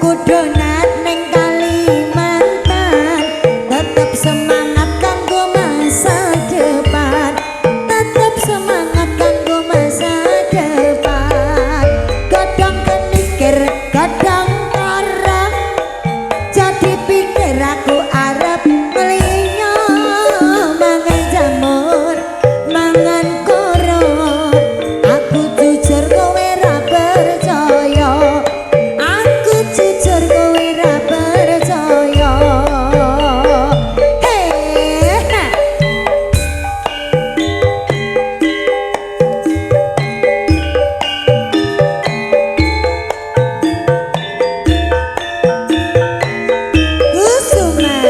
Tuku donat neng Kalimantan, tetep semangat kanggo masa depan, tetep semangat kanggo masa depan. Godhong kenikir, godhong koro, jadi pikir aku arep mliya, mangan jamur, mangan koro. Aku jujur kowe ra percaya, aku jujur kowe ra percaya. Heh. Kusuma.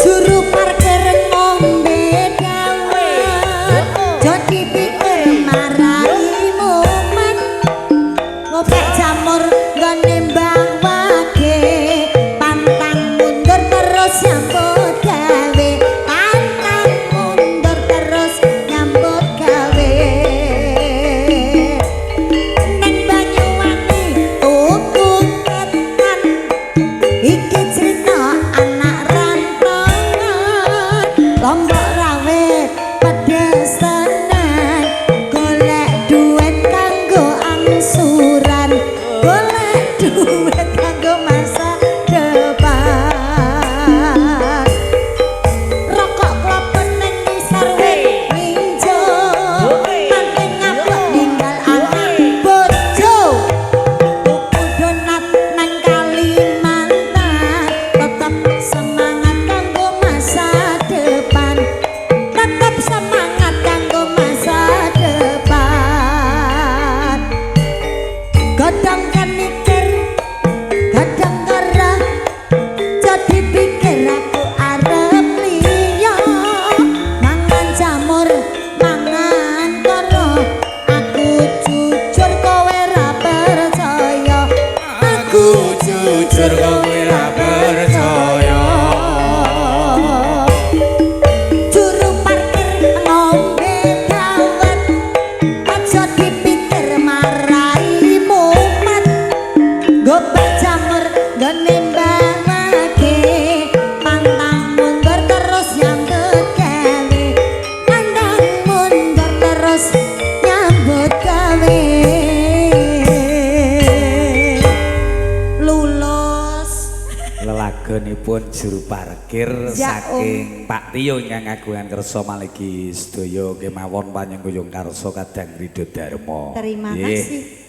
Juru parkir ngombe dawet, jadi pikir marai mumet, ngopek jamur nggone Mbah Wage, pantang mundur terus nyambut gawe, pantang mundur terus nyambut gawe. Neng Banyuwangi tuku ketan, iki cerita anak rantauan, Lombok rawit pedes tenan, golek duit kanggo angsuran, golek duit kanggo masa depan. Rokok klopen neng ngisor wit mlinjo, manteng ngapuk ninggal anak bojo. Tuku donat nang Kalimantan, tetep semangat kanggo masa depan, tetep semangat kanggo masa depan. Godhong kenikir, godhong koro, jadi pikir aku arep liya, mangan jamur, mangan koro. Aku jujur kowe ra percaya, aku Jujur kowe ra percaya. Juru parkir ngombe dawet, aja dipikir marai mumet, gopek jamur nggone Mbah Wage, pantang mundur terus nyambut gawe, pantang mundur terus nyambut gawe. Lulus. Lelagonipun juru parkir Ya, saking Pak Tio ingkang kagungan kersa maliki sedaya kemawon panyengkuyung karsa kadang Ridho Dharma. Terima Nggih. kasih.